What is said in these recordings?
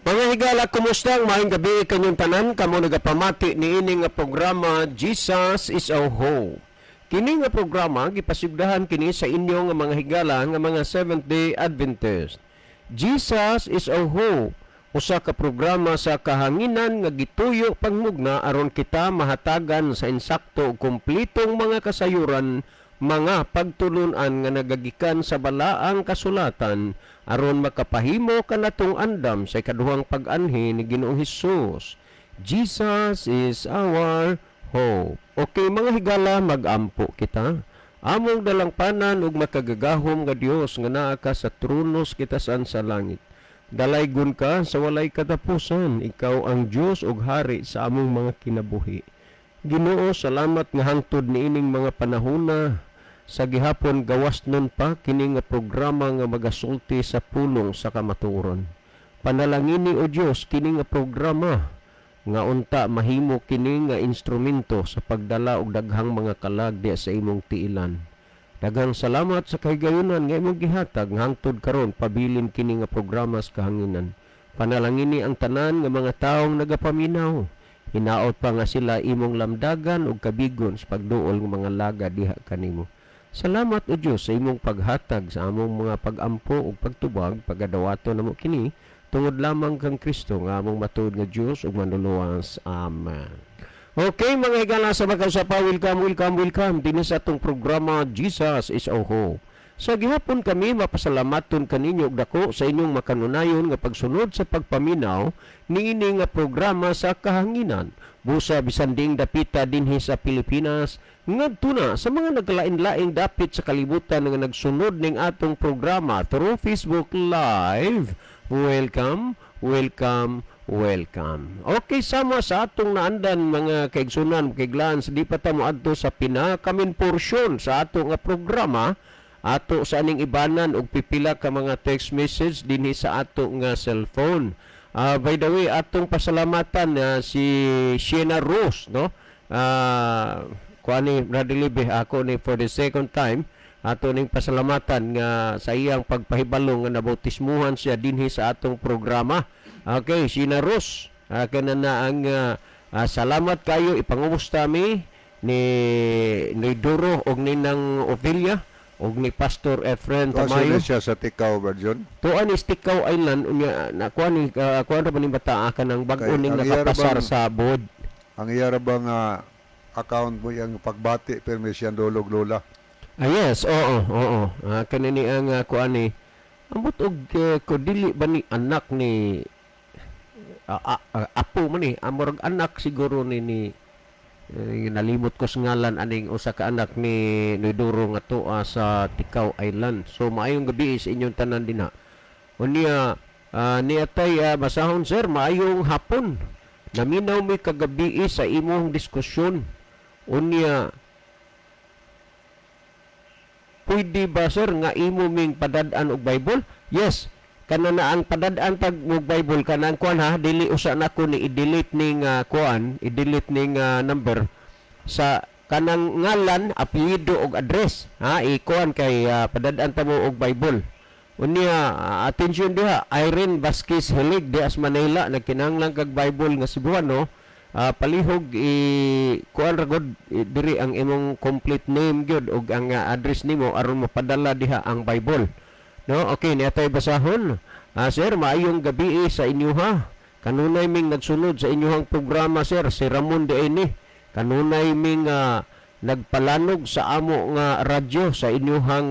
Mga higala, kumusta ang maayong gabi kanyong tanan kamo nagapamati niini nga programa Jesus is Our Hope. Kini nga programa gipasigdahan kini sa inyo nga mga higala nga mga Seventh-day Adventist. Jesus is Our Hope, usa ka programa sa kahanginan nga gituyo pangmugna aron kita mahatagan sa insakto ug kumpletong mga kasayuran, mga pagtulunan nga nagagikan sa balaang kasulatan aron makapahimo kanatong andam sa ikaduhang pag-anhi ni Ginoong Hesus. Jesus is our hope. Okay mga higala, magampo kita. Among dalangpanan ug makagagahom nga Dios nga naa ka sa trono sa kitasan sa langit. Dalaygon ka sa walay katapusan. Ikaw ang Dios ug hari sa among mga kinabuhi. Ginoo, salamat nga hangtod niining mga panahona sa gihapon gawas nun pa kini nga programa nga magasulti sa pulong sa kamatuoran. Panalangini o Dios kini nga programa nga unta mahimo kini nga instrumento sa pagdala og daghang mga kalag diya sa imong tiilan. Daghang salamat sa kahigayunan nga imong gihatag nga hangtod karon pabilin kini nga programa sa kahanginan. Panalangini ang tanan nga mga taong nagapaminaw. Hinaot pa nga sila imong lamdagan og kabigon sa pagduol ng mga laga diha kanimo. Salamat o Dios sa imong paghatag sa among mga pagampo ug pagtubag, pagadawato namo kini tungod lamang kang Kristo nga among matuod nga Dios ug manluluwas. Amen. Okay mga higala sa makausapa, welcome, welcome, welcome dinhi sa atong programa Jesus is Our Hope. Sa gihapon kami mapasalamaton kaninyo og dako sa inyong makanunayon nga pagsunod sa pagpaminaw niini nga programa sa kahanginan. Busa bisan ding dapita dinhi sa Pilipinas ngadto na sa mga nagkalain-laing dapit sa kalibutan nga nagsunod ning atong programa through Facebook Live. Welcome, welcome, welcome. Okay, sama sa atong naandan mga kaigsunan, kaiglaan, di pa ta moadto sa pinakamin porsyon sa atong nga programa, ato sa aning ibanan og pipila ka mga text message dinhi sa ato nga cellphone. By the way, atong pasalamatan si Sheena Rose, no? Kuan ni Brother Libe, ako ni for the second time ato ning pasalamatan nga sa iyang pagpahibalo nga nabautismuhan siya dinhi sa atong programa. Okay, Sheena Rose, kana na ang salamat kayo, ipangumusta mi ni Duro og ni nang Ophelia og ni Pastor Efren Tamayo. Tuan siya sa Ticao version. Tuan is Ticao Island unya na kuan ni kuan ra ba ning bata kanang bag-o ning nakapasar sa board. Ang iya ra bang account mo yang pagbati permission dulog lola. Yes, oo, oo. Kanini ang kuan ni ambot og ko dili ba ni anak ni apo man ni amorag anak siguro ni nalimot ko sa ngalan aning usa ka anak ni Duro nga tuwa sa Ticao Island. So maayong gabi sa inyong tanan dinha. Unya niatay basahon sir, maayong hapon. Naminaw mi kagabi sa imong diskusyon. Unya pwede ba sir nga imo ming padad-an og Bible? Yes. Kana na ang padad-an tag og Bible kanang kuan ha, dili usa nako ni i-delete ning kuan, i-delete ning number sa kanang ngalan, apelyido og address ha, i-kuan kay padad-an ta mo og Bible. Unya attention diha, Irene Vasquez Helig di as Manila nagkinahanglan kag Bible nga Cebuano. Palihog i kuan ra gud diri ang imong complete name gyud og ang address nimo aron mapadala diha ang Bible. No, okay, niya tayo basahon. Sir, maayong gabi sa inyo ha. Kanunay ming nagsunod sa inyong programa sir, si Ramon de Ene. Kanunay ming nagpalanog sa amo nga radyo sa inyong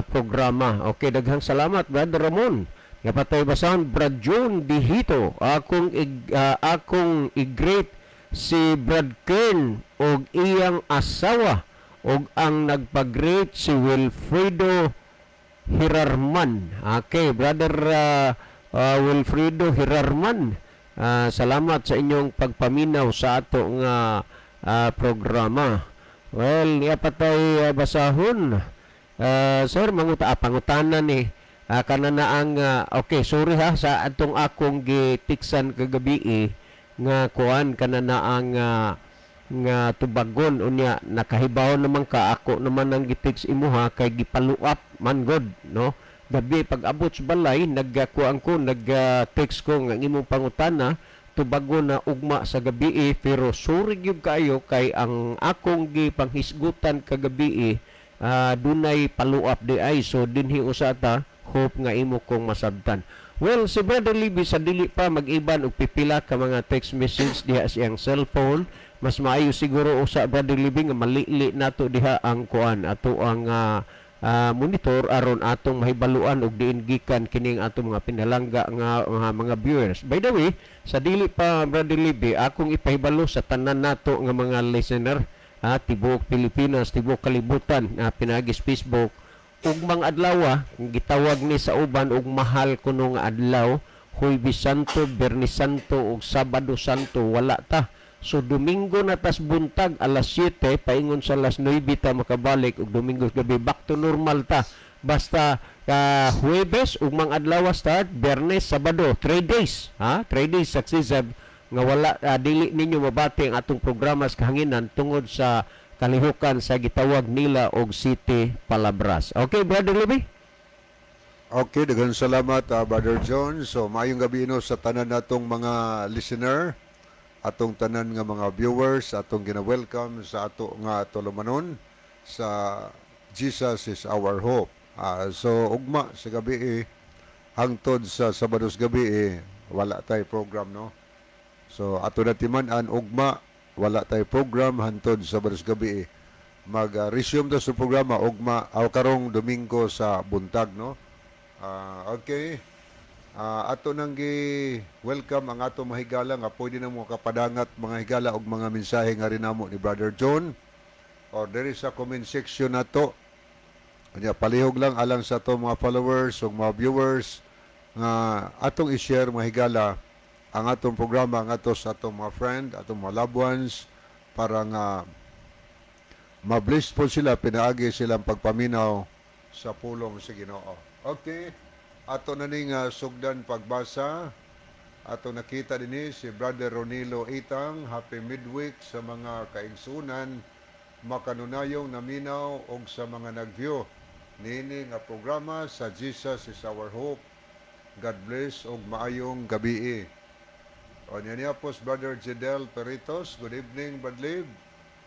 programa. Okay, daghang salamat Brother Ramon. Nga patay basahon Brad John Dihito. Akong i-greet si Brad Kern og iyang asawa og ang nagpag-greet si Wilfredo Hirarman. Okay, Brother Wilfredo Hirarman, salamat sa inyong pagpaminaw sa ato nga programa. Well, niya patay basahon. Sir, pangutana ni kana na ang okay, sorry ha sa atong akong gitiksan kagabi nga kuan kana na ang Nga tubagon unya. Nakahibaw naman ka, ako naman ang gi-text imuha kay gipaluap man god, no? Gabi pag abot sa balay, nagkuan ko, nag-text ko nga ang imong pangutana tubagon na ugma sa gabi eh, pero sorry gyud kaayo kay ang akong gipanghisgutan kagabi dunay paluap di ay, so dinhi usa ta. Hope nga imo kong masabtan. Well, si Brother Libby, sa dili pa mag-iban og pipila ka mga text message diha sa iyang cellphone, mas maayo siguro usa, Brother Libby, nga malili nato diha ang kuan, ato ang monitor aron atong mahibaluan og diin gikan kining atong mga pinalangga nga mga viewers. By the way, sa dili pa, Brother Libby, akong ipahibalo sa tanan nato nga mga listener, tibuok Pilipinas, tibuok kalibutan, pinaagi sa Facebook, ugmang adlaw, gitawag ni sa uban og mahal kuno nga adlaw, Huwebes Santo, Biyernes Santo ug Sabado Santo, wala ta. So Domingo na tas buntag alas 7 paingon sa alas 9 ta makabalik, ug Domingo gabi back to normal ta. Basta Huwebes ugmang adlaw start, Biyernes, Sabado, 3 days, ha? 3 days successive nga wala, dili ninyo mabati ang atong programa sa kahanginan tungod sa kalihukan sa gitawag nila og City Palabras. Okay, Brother Libby? Okay, daghang salamat, Brother John. So maayong gabi no sa tanan natong mga listener, atong tanan nga mga viewers, atong gina-welcome sa ato nga tulumanon sa Jesus is Our Hope. So ugma sa gabi eh, hangtod sa Sabados gabi eh, wala tay program, no. So ato na timan-an, ugma wala tay program hangtod sa Sabados gabi eh. Mag-resume ta sa programa ugma aw karong Domingo sa buntag, no. Okay. Ato nang gi welcome ang ato mahigala nga pwede na mo kapadangat, mga higala, og mga mensahe nga rin namo ni Brother John or diri sa comment section nato. Kanya palihog lang alang sa ato mga followers ug mga viewers nga atong i-share, mga higala, ang atong programa ngadto sa atong mga friend, atong mga loved ones, para nga ma-bless po sila pinaagi silang pagpaminaw sa pulong sa Ginoo. Okay. Ato na ning sugdan pagbasa. Ato nakita dinhi si Brother Ronilo Itang. Happy midweek sa mga kaigsunan makanunayong naminaw og sa mga nag-view niini nga programa sa Jesus is Our Hope. God bless og maayong gabii. O niya niya po si Brother Jidel Peritos. Good evening, Brad Lib.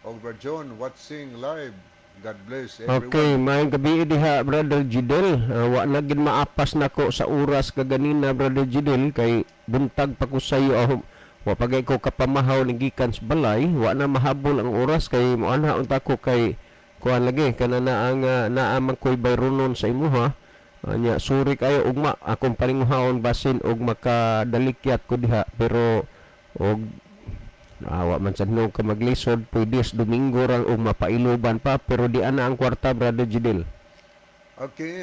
Og Brother John, watching live. God bless everyone. Okay, maayong gabi diha, Brother Jidel. Wa na gid maapas nako sa oras kaganina, Brother Jidel, kay buntag pa ko sayo. Wa pa gay ko kapamahaw ning gikan sa balay, wa na mahabol ang oras kay moanha unta ko kay kuan lagi kana na ang naa man koy bayronon sa imuha. Anya suri kayo, ugma akong paninguhaon basin og makadalikyat ko diha, pero og awa man sad no ka maglisod, pwede sa Domingo ra og mapailoban pa, pero di ana ang kwarta, Brother Jidel. Okay,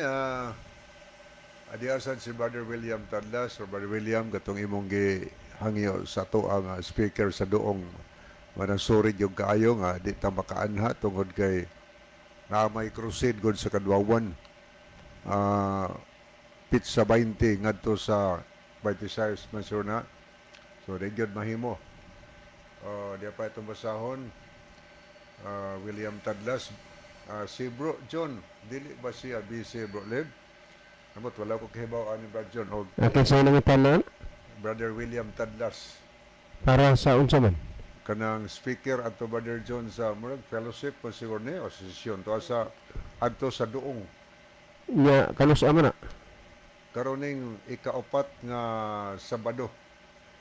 adiasan si Brother William Tadlas. O Brother William, katong imong gihangyo sa ato ang speaker sa duong, manang sorry yung kaayo nga di ta makaanha tungod kay na may crusade gud sa Kadwawan. Pitsa 20 ngadto sa 26 man sure na. So di gyud mahimo. Oh, di pa itong basahon. William Tadlas. Si Bro John, dili ba siya busy, Bro Liv? Amot wala ko kahibaw ani Brother John o Akin sa nang tanan? Brother William Tadlas. Para sa unsa man? Kanang speaker ato, Brother John, sa murag fellowship pa siguro ni o sesyon to sa adto sa duong. Nya kanus man na? Karon ning ikaupat nga Sabado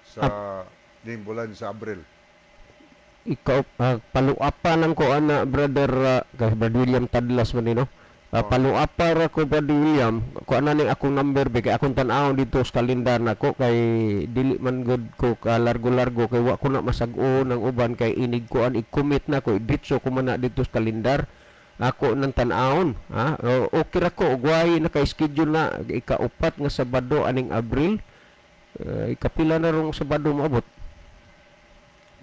sa ning bulan sa Abril. Ikaw paluapa lang ko ana, brother, kay Brother William Tadlas man ni, no? Paluapa ra ko, Brother William, ko ana ning akong number be kay akong tan-awon dito sa kalendar nako kay dili man gud ko ka largo-largo kay wa ko na masag-o ng uban kay inig ko an i-commit na ko, diretso ko man na dito sa kalendar ako nang tan-awon, ha. Okay ra ko ug way naka-schedule na ikaupat nga Sabado aning Abril. Ikapila na rong Sabado moabot?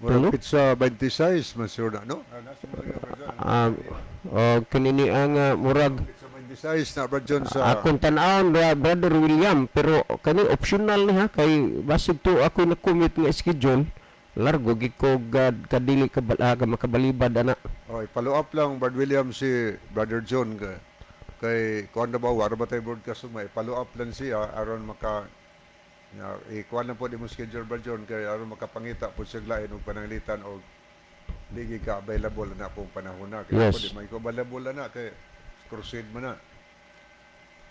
Murag Tulo? pitsa 26 man siguro na, no? Nasa mo lagi, Brother John? Kinini ang murag Pitsa 26 na, Brother John, sa akong tan-awon, Brother William, pero kani optional ni ha, kay basig to ako na commit nga schedule. Largo gid ko kadili ka makabalibad ana. Oh, i-follow up lang, Brad William, si Brother John kay kuan na ba, wara ba tayo broadcast may i-follow up lang siya aron maka ya, i-kuan lang po di mo schedule, Brad John, kay aron makapangita po siya lain og pananglitan og dili ka available na pong panahon na kay ako di man ko available na kay crusade man na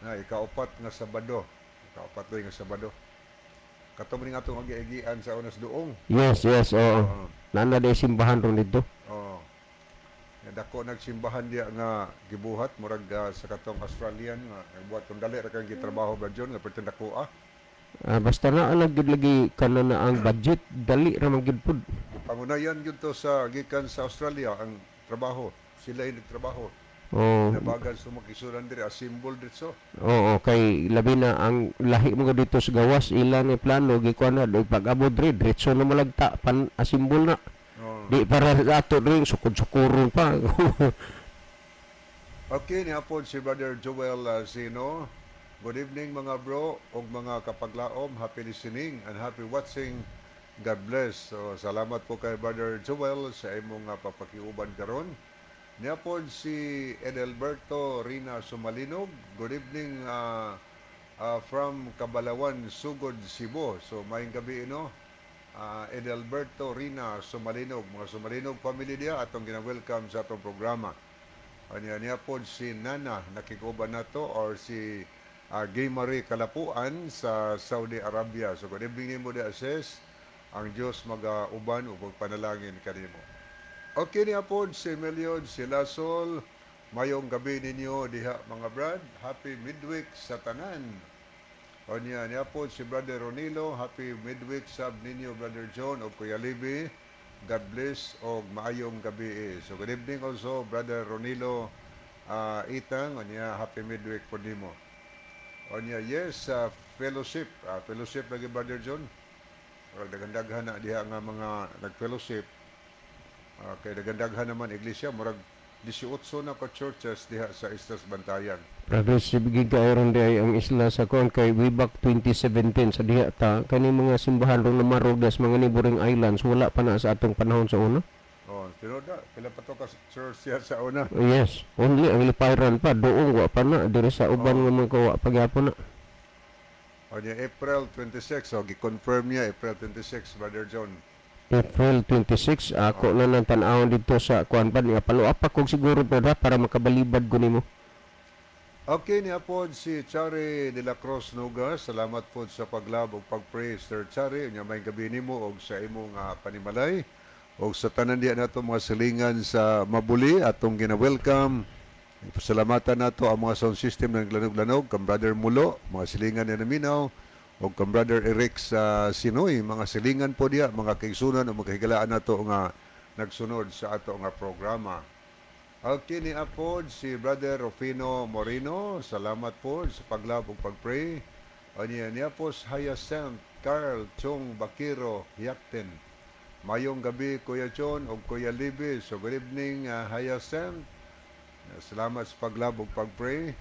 na ikaupat nga Sabado, ikaupat nga Sabado kato man nga atong agi-agian sa unas duong. Yes, oo. Nana day simbahan ron dito. Oo. Nga dako nagsimbahan diya nga gibuhat murag sa katong Australian nga nagbuhat kung dali ra kang gitrabaho, Brad John, nga perti dako ah. Ah, basta na lang gyud lagi kana na ang budget dali ra man gyud pud. Pangunayan gyud to sa gikan sa Australia ang trabaho. Sila yung nagtrabaho. Nabagan sa makisuran diri, assemble dito. Oo, kay labi na ang lahi mo dito sa gawas ila ni plano gikuan na og pag-abot diri diretso na malagta pan assemble na. Di para ato ring sukod-sukuron pa. Okay, nihapon si Brother Joel Zeno. Good evening, mga bro ug mga kapaglaom. Happy listening and happy watching. God bless. So, salamat po kay Brother Joel sa imong papakiuban karon. Nihapon si Edelberto Rina Sumalinog. Good evening from Kabalawan, Sugod, Cebu. So, maayong gabi ino. Edelberto Rina Sumalinog. Mga Sumalinog family diya atong gina-welcome sa atong programa. Anya niya po si Nana nakikuban nato or si Gay Marie Kalapuan sa Saudi Arabia. So good evening nimo diya, sis. Ang Dios magauban ug magpanalangin kanimo. Okay, niya po si Emilio Silasol. Mayong gabi ninyo diha, mga brad. Happy midweek sa tanan. O niya, niya po si Brother Ronilo. Happy midweek sab ninyo, Brother John o Kuya Libby. God bless og maayong gabi eh. So good evening also, Brother Ronilo Itang. O niya, happy midweek po nimo. O niya, yes, fellowship. Fellowship lagi, Brother John. Murag daghan-daghan na diha nga mga nag-fellowship. Kay daghan-daghan naman iglesia, murag 18 na ka churches diha sa Islas Bantayan. Progressive gid kaayo ron di ay ang isla sa kuan kay way back 2017 sa diha ta kani mga simbahan ron na marogas mga neighboring islands wala pa na sa atong panahon sa una. Oh, tinuod na, pila pa to ka church diha sa una. Yes, only ang Lipayran pa doong wa pa na diri sa uban nga mga wa pa gyapon na. O niya, April 26, so gi-confirm niya April 26, Brother John. April 26, ako na nang tan-awon dito sa kuan pa niya follow up ako siguro brother para makabalibad ko nimo. Okay, niya po si Chari de la Cruz Nugas. Salamat po sa paglab ug pag-pray, Sir Chari. Unya may gabi nimo og sa imong panimalay og sa tanan diya nato mga silingan sa Mabuli atong gina-welcome. Pasalamatan nato ang mga sound system ng Lanog-Lanog, kang Brother Mulo, mga silingan ni Naminaw, og kang Brother Eric sa Sinoy, mga silingan po diya, mga kaigsunan o mga kahigalaan nato nga nagsunod sa ato nga programa. Okay ni Apod si Brother Rufino Moreno, salamat po sa paglab ug pag-pray. Anya niya po si Hyacinth Carl Chong Bakiro Yakten. Mayong gabi, Kuya John ug Kuya Libby. So good evening, Hyacinth. Salamat sa paglab ug pag-pray.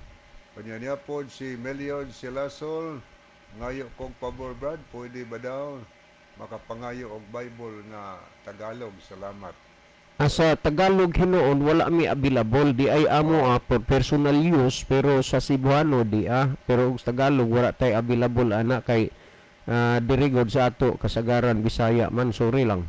Anya niya po si Melion Silasol. Ngayo kong pabor, Brad, pwede ba daw makapangayo og Bible nga Tagalog? Salamat. Ah, sa Tagalog hinuon wala mi available di ay amo for personal use pero sa Cebuano di pero og sa Tagalog wala tay available ana kay diri gud sa ato kasagaran Bisaya man, sorry lang.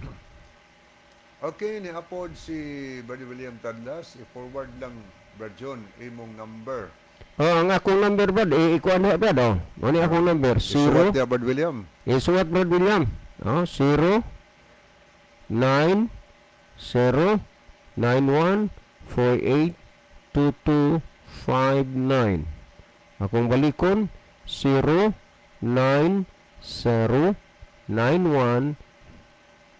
Okay, ni Apod si Brother William Tadlas, i-forward lang, Brad John, imong number. Oh, ang akong number, Brad, eh, ikuan na, Brad, oh. Ano ni akong number? Isuwat 0 niya, Brad William. Isuwat, Brad William. Oh, 0 9 0 9 1 4 8 2 2 5 9. Akong balikon, 0 9 0 9 1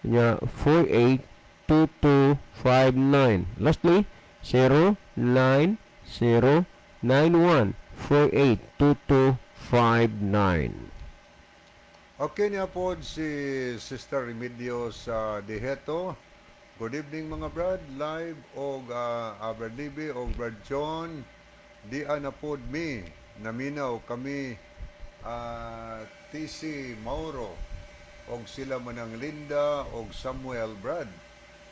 nya 4 8 2 2 5 9. Lastly, 0 9 0 9 1 4 8 2 2 5 9. Okay, ni Apod si Sister Remedios sa Diheto. Good evening, mga brad, live og Brad Libby og Brad John. Di na pod mi naminaw kami, TC Mauro. Og sila Manang Linda og Samuel Brad.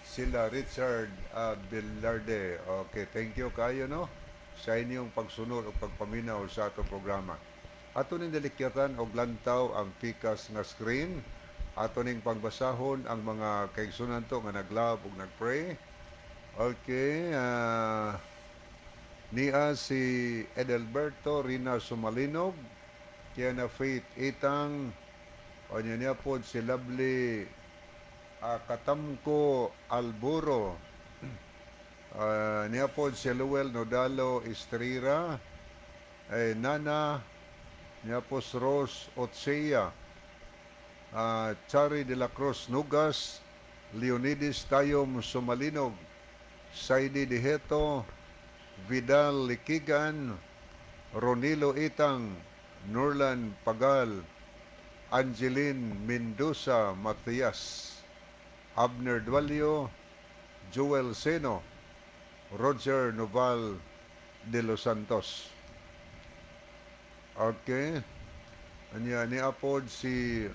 Sila Richard Velarde. Okay, thank you kayo, no, sa inyong pagsunod o pagpaminaw sa atong programa. Ato ning dalikyatan og lantaw ang pikas nga screen. Ato ning pagbasahon ang mga kaigsunan to nga nag-love ug nag-pray. Okay, niya si Edelberto Rina Sumalinog, Kiana Faith Itang, o niya niya po si Lovely Katamko Alburo, niya po si Luel Nodalo Estrira, eh, Nana, niya po si Rose Otsea, Chari de la Cruz Nugas, Leonides Tayom Sumalinog, Saidi Diheto, Vidal Likigan, Ronilo Itang, Nurlan Pagal, Angeline Mendoza Matias, Abner Dualio, Joel Seno, Roger Noval de los Santos. Okay. Anya ni apod si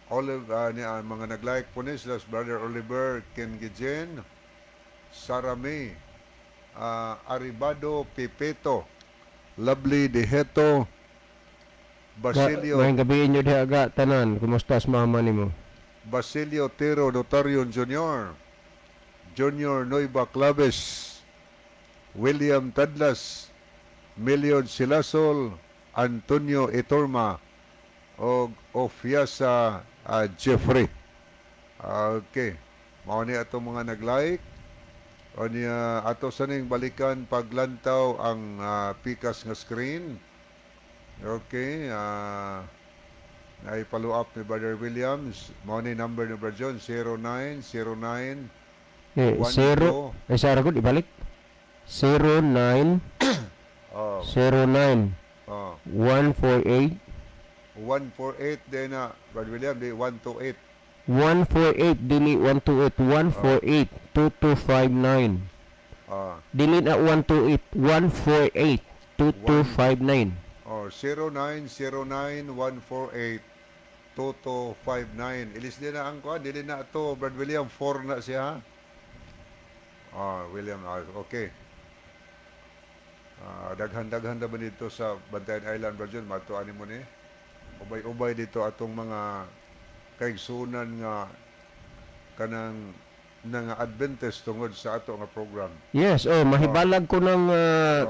Olive, ni mga nag-like po ni sila si Brother Oliver Ken Gijen, Sarah May, Aribado Pipeto, Lovely Diheto, Basilio Maayong gabi inyo diha aga tanan. Kumusta sa mama nimo? Basilio Tero Notarion Jr., Junior Noiva Claves, William Tadlas, Milion Silasol, Antonio Etorma, og Ofiasa Jeffrey. Okay. Mao ni atong mga nag-like. O niya ato sa ning balikan paglantaw ang pikas nga screen. Okay, ay follow up ni Brother Williams. Mao ni number ni Brother John, 0909 Eh, 1 zero, 2 ay sara gud ibalik. 09 09 148. 148 din na, Brother William, di 128. 148, dili 128, 148 2259. Dili na 128, 148 2259. Oh, 0909-148-2259. Ilis din na ang kuan, dili na to, Brad William, 4 na siya, ha? William, okay. Daghan-daghan na ba dito sa Bantayan Island, Brad John? Matuan mo ni. Ubay-ubay dito atong mga kaigsunan nga kanang nga Adventist tungod sa ato nga program. Yes, oh, mahibalag ko ng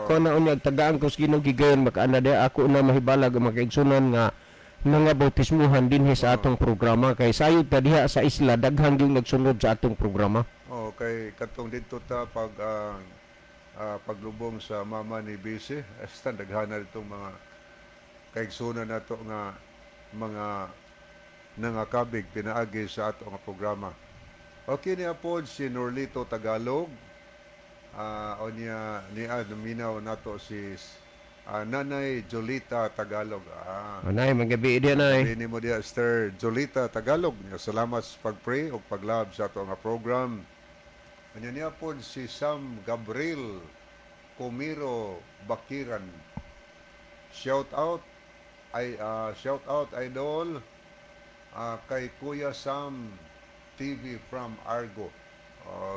ko na unyag tagaan ko sa Ginoo gigayon makaana di ako na mahibalag ang mga kaigsunan nga mga bautismuhan dinhi sa atong programa kay sayod ta diha sa isla, daghan gyud nagsunod sa atong programa. Oh, kay katong didto ta pag paglubong sa mama ni Bisi, hasta daghan na ditong mga kaigsunan nato nga mga nangakabig pinaagi sa ato nga programa. Okay niya po si Norlito Tagalog. O niya niya naminaw nato si Nanay Jolita Tagalog. Anay, magabi diha, nay. Sabi mo diya, Esther Jolita Tagalog. Niya, salamat sa pag-pray o pag-love sa ato nga program. Ano niya po si Sam Gabriel Comiro Bakiran. Shout out ay shout out, idol, kay Kuya Sam TV from Argo.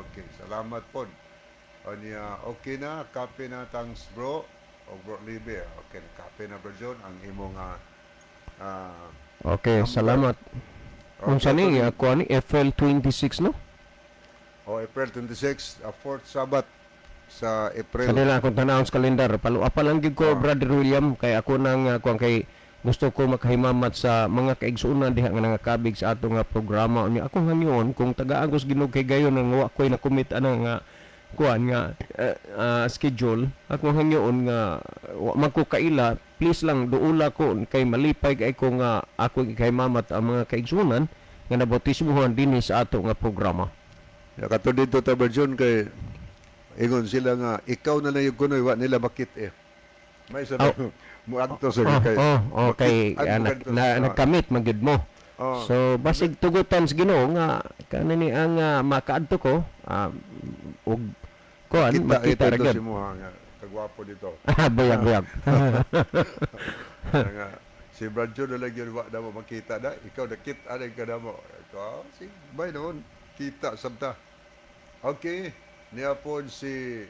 Okay, salamat po. O niya, okay na, kape na, thanks bro. O bro Libe, okay na, kape na, bro John, ang imong Okay, number. Salamat. Okay, Unsa ni ako ni April 26, no? O April 26, fourth Sabbath sa April. Sa nila akong tanawon sa kalendar. Paluapa lang gyud ko, Brother William, kay ako nang kuan kay gusto ko makahimamat sa mga kaigsuonan diha nga nangakabig sa ato nga programa. Unya akong hangyoon kung tagaan ko sa Ginoo kay gayon nga wa ko'y na-commit ana nga kuan nga schedule, akong hangyoon nga wa man ko kaila, please lang duula ko kay malipay kay ko nga ako gikahimamat ang mga kaigsuonan nga nabautismohan dinhi sa ato nga programa. Ya, kato dito ta, Brother John, kay ingon sila nga ikaw na lang yung kunoy, wa nila makit eh. May isa na muadto sa kay Oh, okay, makit ang kadto nagkamit magyud mo. So basig tugutan sa Ginoo nga kanani ang makaadto ko og kuan kita makita ito ra gyud. si Muha nga kagwapo dito. Buyag buyag. Nga, Si Brad John na lang yun, wa na mo makita na. Ikaw nakita na ka na mo. Ikaw, si bay noon, kita sabta. Okay, niya po si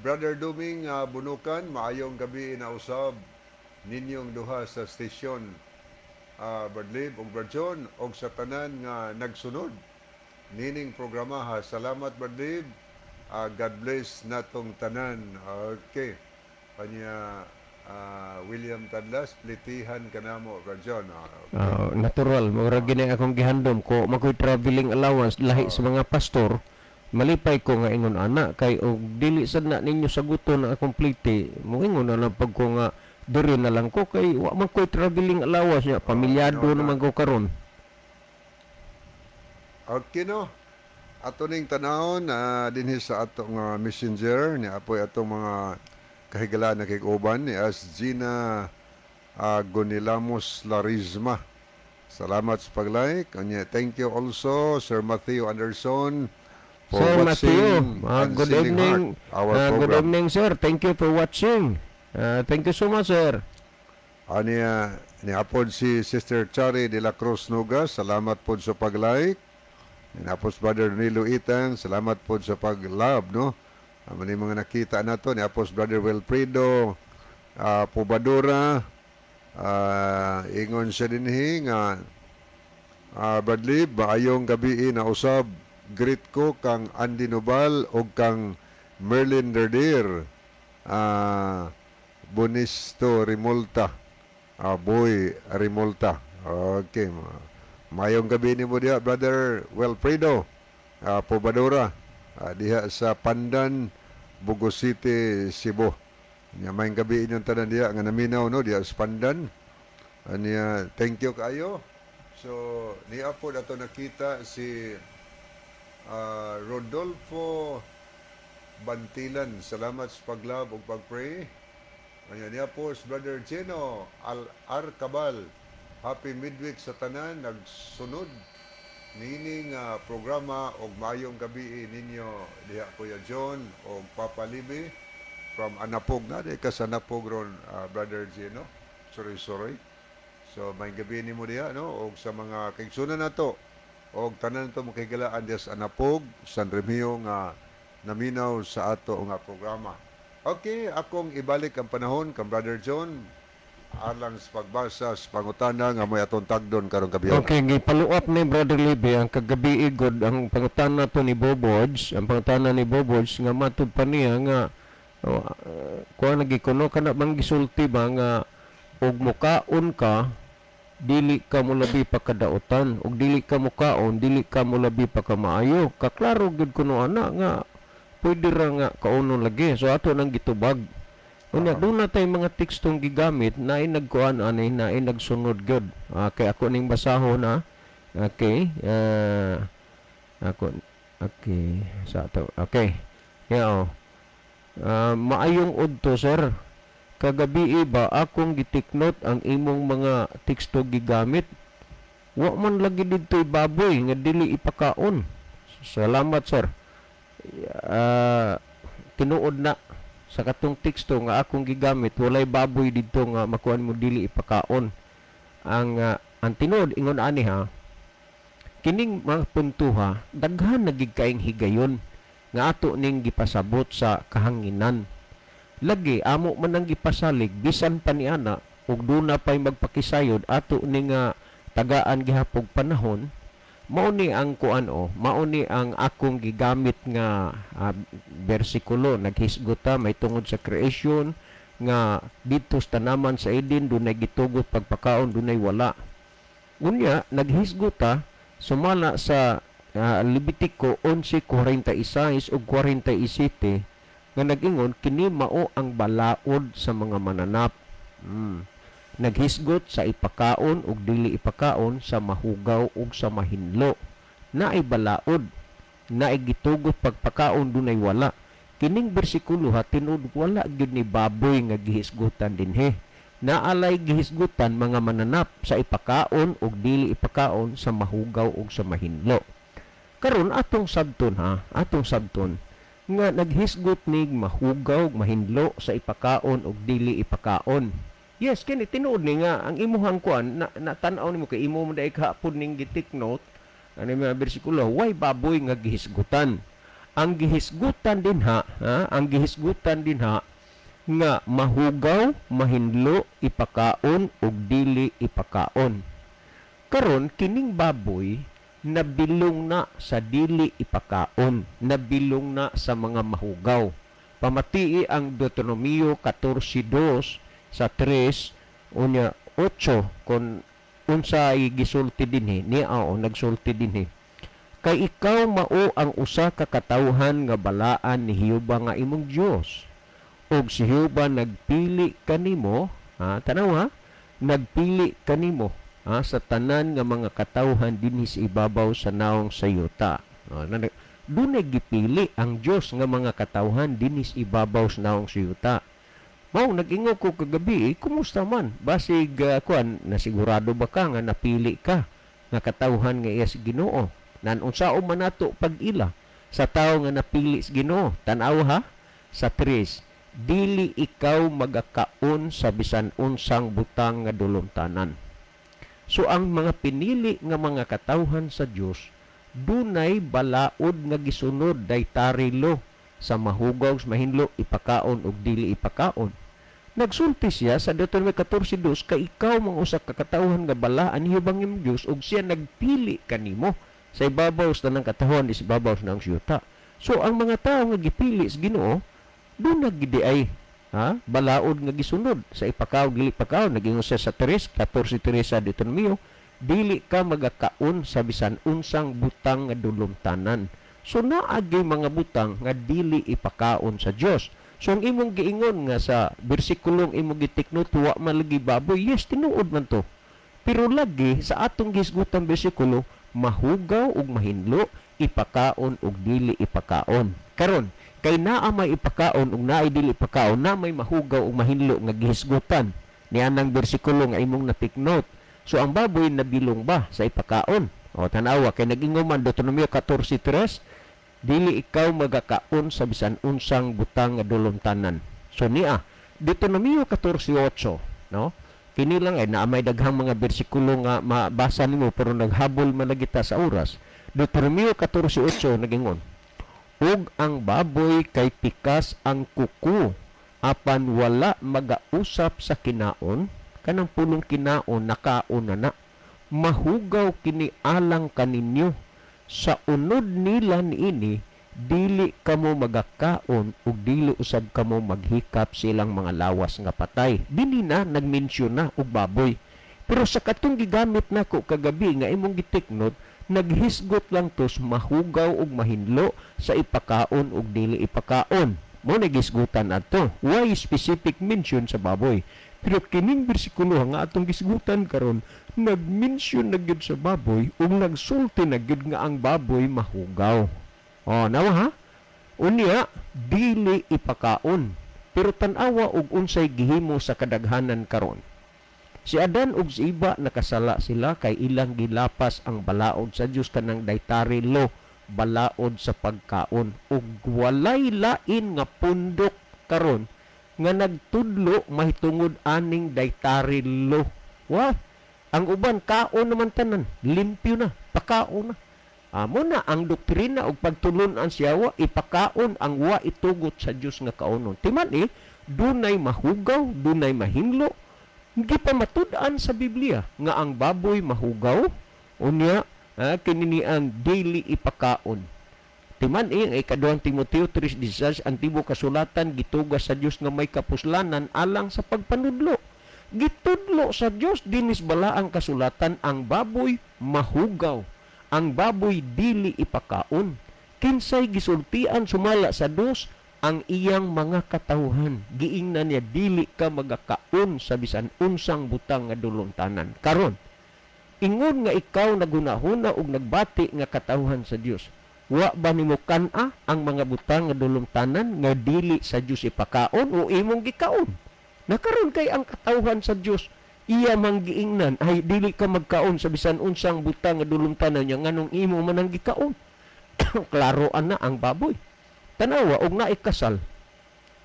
Brother Duming Bunukan, maayong gabi na usab ninyong duha sa station, Brad Lib ug Brad John, og sa tanan nga nagsunod nining programa ha. Salamat, Brad Lib. God bless natong tanan. Okay. Kanya William Tadlas, plitihan ka namo, Brad John. Okay. Natural, murag gini akong gihandom ko makoy traveling allowance lahi sa mga pastor. Malipay ko nga ingon ana kay og dili sad na ninyo saguton ang akong plite, moingon na lang pag ko nga diri na lang ko kay wa man koy traveling allowance nya, pamilyado no, naman ko karon. Okay, no. Ato ning tanawon dinhi sa atong messenger ni apoy atong mga kahigala na kig-uban ni as Gina Gonilamos Larisma. Salamat sa pag-like. Anya, thank you also Sir Matthew Anderson for Sir Matthew, watching and good sending evening. Heart our Good program. Evening, sir. Thank you for watching. Thank you so much, sir. Aniya ni apod si Sister Chari de la Cruz Nugas, salamat po sa pag-like. Ni apod Brother Nilo Itang, salamat po sa pag-love, no? Amo ni mga nakita nato ni apod Brother Wilfredo Pobadora, ingon siya dinhi nga Bradley, maayong gabi na usab, greet ko kang Andy Nobal ug kang Merlin Derdir. Bonisto Remolta. Boy Remolta. Okay. Mayong gabi nimo diha, Brother Wilfredo Pobadora. Diha sa Pandan, Bogo City, Cebu. Nya mayong gabi inyong tanan diha nga naminaw, no, diha sa Pandan. Anya, thank you kaayo. So, niya po ato nakita si Rodolfo Bantilan. Salamat sa pag-love ug pag-pray. Anya niya po si Brother Gino Al Arcabal. Happy midweek sa tanan nagsunod niini nga programa og maayong gabi ninyo diha, Kuya John og Papa Libi from Anapog na di ka sa Anapog ron, Brother Gino. Sorry, sorry. So maayong gabi nimo diha, no, og sa mga kaigsunan nato og tanan to makigalaan diha sa Anapog, San Remigio nga naminaw sa ato nga programa. Okay, akong ibalik ang panahon kang Brother John alang sa pagbasa sa pangutana nga may atong tagdon karong gabi. Okay, gi-follow up ni Brother Libby ang kagabi igod ang pangutana to ni Bobods, ang pangutana ni Bobods nga matud pa niya nga oh, kuha nagikuno kana bang gisulti ba nga og mukaon ka dili ka molabi pa kadautan og dili ka mukaon dili ka molabi pa ka maayo? Kaklaro gyud kuno ana nga pwede ra nga kaunon lagi, so ato nang gitubag. Unya, doon na tay mga tekstong gigamit na nagkuan ani na nagsunod gyud. Okay, ako ning basahon na. Okay. Ako okay sa ato. Okay. Yeah, oh. Maayong udto, sir. Kagabi ba akong gi-take note ang imong mga teksto gigamit. Wa man lagi didto'y baboy nga dili ipakaon. Salamat, sir. Tinuod na sa katong teksto nga akong gigamit walay baboy didto nga makuan mo dili ipakaon. Ang tinuod ingon ani ha, kining mga puntuha daghan na gid kaayong higayon nga ato ning gipasabot sa kahanginan. Lagi amo man ang gipasalig bisan pa ni ana ug duna pay magpakisayod ato ning tagaan gihapog panahon. Mao ni ang kuan o mao ni ang akong gigamit nga bersikulo. Naghisgot ta may tungod sa creation nga didto sa tanaman sa Eden dunay gitugot pagpakaon, dunay wala. Unya naghisgot ta sumala sa Levitico 11:46 ug 47 nga nag-ingon kini mao ang balaod sa mga mananap. Naghisgot sa ipakaon ug dili ipakaon, sa mahugaw ug sa mahinlo. Naay balaod, naay gitugot pagpakaon, dunay wala. Kining bersikulo ha, tinuod wala gyud ni baboy nga gihisgutan dinhi. Naalay gihisgutan mga mananap sa ipakaon ug dili ipakaon, sa mahugaw ug sa mahinlo. Karon atong sabton ha, atong sabton nga naghisgot nig mahugaw ug mahinlo sa ipakaon ug dili ipakaon. Yes, kini tinuod ni nga ang imuhang kuan na, na tan-aw nimo kay imo mo dai kahapon ning gi-take note ani mga bersikulo, way baboy nga gihisgutan. Ang gihisgutan dinha, ha, ang gihisgutan dinha nga mahugaw, mahinlo, ipakaon ug dili ipakaon. Karon kining baboy nabilong na sa dili ipakaon, nabilong na sa mga mahugaw. Pamatii ang Deuteronomio 14:2 sa 3 unya 8 kon unsay gisulti dinhi niya o nagsulti dinhi. Kay ikaw mao ang usa ka katawhan nga balaan ni Jehova nga imong Dios. Ug si Jehova nagpili kanimo, ha, tanaw ha, nagpili kanimo, ha, sa tanan nga mga katawhan dinhi sa ibabaw sa naong sa yuta. Dunay gipili ang Dios nga mga katawhan dinhi sa ibabaw sa naong sa yuta. Mao nag-ingon ko kagabi, eh, kumusta man? Basig kuan, nasigurado ba ka nga napili ka nga katawhan nga iya sa Ginoo? Nan unsaon man nato pag-ila sa tawo nga napili sa Ginoo? Tan-aw ha sa 3, dili ikaw magakaon sa bisan unsang butang nga dulumtanan. So ang mga pinili nga mga katawhan sa Dios dunay balaod nga gisunod, dietary law sa mahugaw, sa mahinlo, ipakaon ug dili ipakaon. Nagsulti siya sa Deuteronomy 14:2 kay ikaw mga usa ka katawhan nga balaan ni Jehova imong Dios ug siya nagpili kanimo sa ibabaw sa tanang katawhan sa ibabaw sa yuta. So ang mga tawo nga gipili sa Ginoo duna gidi ay, ha, balaod nga gisunod sa ipakaon dili ipakaon. Nag-ingon siya sa 3:14:3 sa Deuteronomio, dili ka magakaon sa bisan unsang butang nga dulumtanan. So naa gyud mga butang nga dili ipakaon sa Dios. So ang imong giingon nga sa bersikulong imong gi-take note wa man lagi baboy, yes, tinuod man to. Pero lagi sa atong gisgutan bersikulo, mahugaw ug mahinlo, ipakaon ug dili ipakaon. Karon kay naa may ipakaon ug naay dili ipakaon, na may mahugaw ug mahinlo nga gihisgutan nianang bersikulo nga imong na-take note. So ang baboy nabilong ba sa ipakaon? O tan-awa kay nag-ingon man Deuteronomio 14:3, dili ikaw magakaon sa bisan unsang butang nga dulumtanan. So niya Deuteronomio 14:8, no? Kini lang ay naa may daghang mga bersikulo nga mabasa nimo pero naghabol man lagi ta sa oras. Deuteronomio 14:8 nagingon, ug ang baboy kay pikas ang kuko apan wala magausap sa kinaon, kanang pulong kinaon nakaon na na, mahugaw kini alang kaninyo. Sa unod nila niini dili kamo magakaon ug dili usab kamo maghikap silang mga lawas nga patay. Dili na nagmensyon na og baboy. Pero sa katong gigamit nako kagabi nga imong gi-take note, naghisgot lang tos mahugaw ug mahinlo sa ipakaon ug dili ipakaon. Mo nagisgutan ato. Why specific mention sa baboy? Pero kining bersikulo nga atong gisgutan karon, nagmension na gyud sa baboy ug nagsulti na gyud nga ang baboy mahugaw. O, nawa ha? Unya, dili ipakaon. Pero tan-awa og unsay gihimo sa kadaghanan karon. Si Adan ug si Iba nakasala sila kay ilang gilapas ang balaod sa Dios kanang dietary law, balaod sa pagkaon. Ug walay lain nga pundok karon nga nagtudlo mahitungod aning dietary law. Wa, ang uban kaon naman tanan, limpyo na, pakaon na. Amo na ang doktrina og pagtulon-an siya, ipakaon ang wa itugot sa Dios nga kaonon. Timan dunay mahugaw, dunay mahinlo. Gipamatud-an sa Biblia nga ang baboy mahugaw, unya kini ang dili ipakaon. Timan ang ikaduhang Timoteo 3:16, ang tibuok kasulatan gitugas sa Dios nga may kapuslanan alang sa pagpanudlo. Gitudlo sa Dios dinis bala ang kasulatan ang baboy mahugaw, ang baboy dili ipakaon. Kinsay gisultian sumala sa dos ang iyang mga katawhan. Giingnan niya dili ka magakaon sa bisan unsang butang nga dulumtanan. Karon, ingon nga ikaw nagunahuna og nagbati nga katawhan sa Dios, wa ba nimo kan-a ang mga butang nga dulumtanan nga dili sa Dios ipakaon o imong gikaon? Nakaron kay ang katawhan sa Dios iya mang giingnan ay dili ka magkaon sa bisan unsang butang nga dulumtanan niya, nganong imo man ang gikaon. Klaro ana ang baboy. Tanawa og naikasal,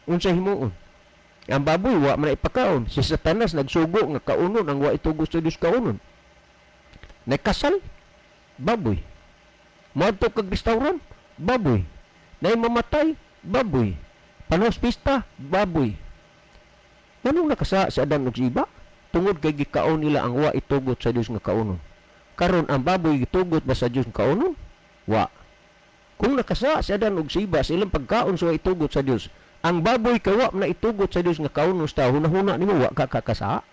unsa himuon? Ang baboy wa man ipakaon. Si Satanas nagsugo nga kaunon ang wa itugot sa Dios kaunon. Nagkasal, baboy. Moadto kag restaurant, baboy. Nay mamatay, baboy. Panos pista, baboy. Nganong nakasa si Adan ug si Iba? Tungod kay gikaon nila ang wa itugot sa Dios nga kaunon. Karon ang baboy gitugot ba sa Dios nga kaunon? Wa. Kung nakasa si Adan ug si Iba sa ilang pagkaon sa wa itugot sa Dios, ang baboy kay wa na itugot sa Dios nga kaunon sa hunahuna nimo wa ka kakasa.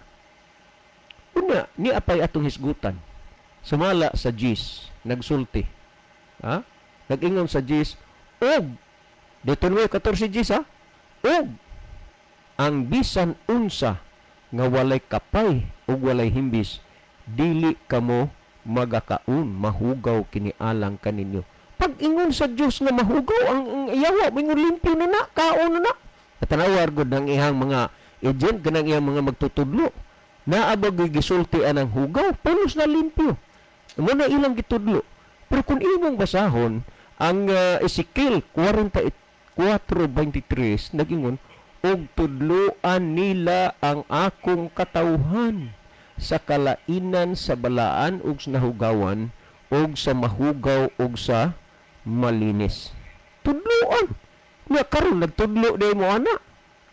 Unya ni apay atong hisgutan. Sumala sa Jis, nagsulti. Ha? Nag-ingon sa Jis, og Deuteronomy 14 Jis ha? Og ang bisan unsa nga walay kapay ug walay himbis, dili kamo magakaon, mahugaw kini alang kaninyo. Pag ingon sa Dios nga mahugaw ang yawa, ingon limpyo na na, kaon na na. Katanawar gud ang ihang mga agent kanang iyang mga magtutudlo. Naa ba gyud gisulti anang hugaw, pulos na limpyo. Mo na ilang gitudlo. Pero kung imong basahon ang Ezekiel 44:23 nagingon, og tudloan nila ang akong katawhan sa kalainan sa balaan ug sa nahugawan ug sa mahugaw ug sa malinis. Tudloan. Nga karon nagtudlo day mo ana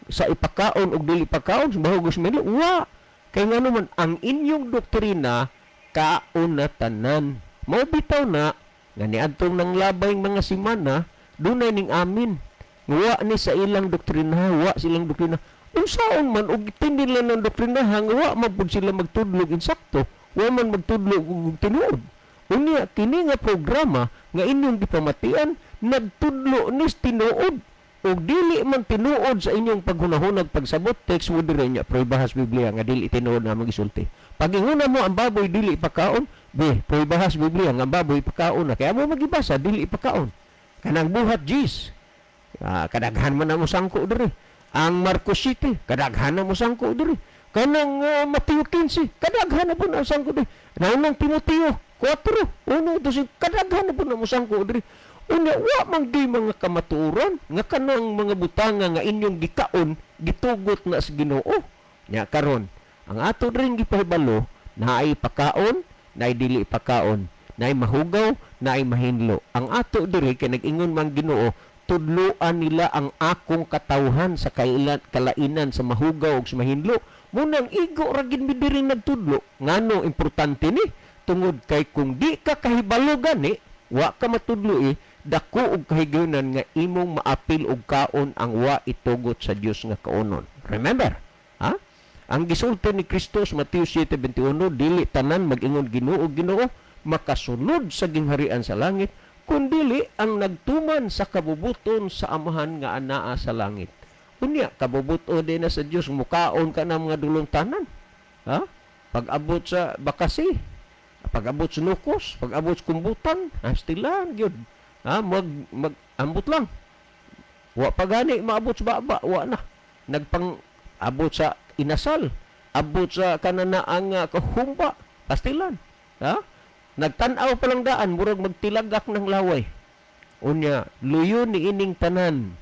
sa ipakaon ug dili pakaon sa mahugos mili. Wa. Kay ngano man ang inyong doktrina kaon na tanan. Mao bitaw na nga niadtong nang labay mga simana dunay ning amin. Wa ni sa ilang doktrina, wa silang doktrina. Unsaon man og gitindi nila ng doktrina, wa man pud sila magtudlog insakto, wa man magtudlog og tinuod. Unya kini nga programa nga inyong gipamatian nagtudlo nis tinuod. Og dili man tinuod sa inyong paghunahunag pagsabot, text mo diri nya pruebahas Biblia nga dili tinuod na magisulti. Pag-inguna mo ang baboy dili ipakaon, be pruebahas Biblia nga ang baboy ipakaon na kaya mo magibasa dili ipakaon. Kanang buhat Jis, kadaghan man na mo sangko diri. Ang Marcos City, kadaghan na mo sangko diri. Kanang Mateo 15, kadaghan na po na sangko diri. Naunang Timoteo 4, 1, 2, kadaghan na po na mo sangko diri. Unya wa man di mga kamatuoran nga kanang mga butanga nga inyong gikaon gitugot na sa Ginoo. Nya karon ang ato rin gipahibalo naay pakaon, naay dili pakaon, naay mahugaw, naay mahinlo. Ang ato diri kay nag-ingon man Ginoo, tudloan nila ang akong katawhan sa kalainan sa mahugaw ug sa mahinlo. Munang igo ra gid mi diri nagtudlo. Ngano importante ni? Tungod kay kung di ka kahibalo gani, wa ka matudlo dako og kahigayunan nga imong maapil og kaon ang wa itugot sa Dios nga kaunon. Remember, ha? Ang gisulti ni Kristo sa Mateo 7:21, dili tanan mag-ingon Ginoo, Ginoo makasulod sa gingharian sa langit, kundili ang nagtuman sa kabubuton sa Amahan nga anaa sa langit. Unya kabubuton din na sa Dios, mukaon ka na mga dulong tanan. Ha? Pag-abot sa bakasi, pag-abot sa nukos, pag-abot sa kumbutan, astilan gyud. Ha, mag ambot lang. Wa pa gani maabot sa baba, wa na. Nagpang abot sa inasal, abot sa kananaang kahumba, pastilan. Ha? Nagtan-aw pa lang daan, murag magtilagak ng laway. Unya, luyo ni ining tanan,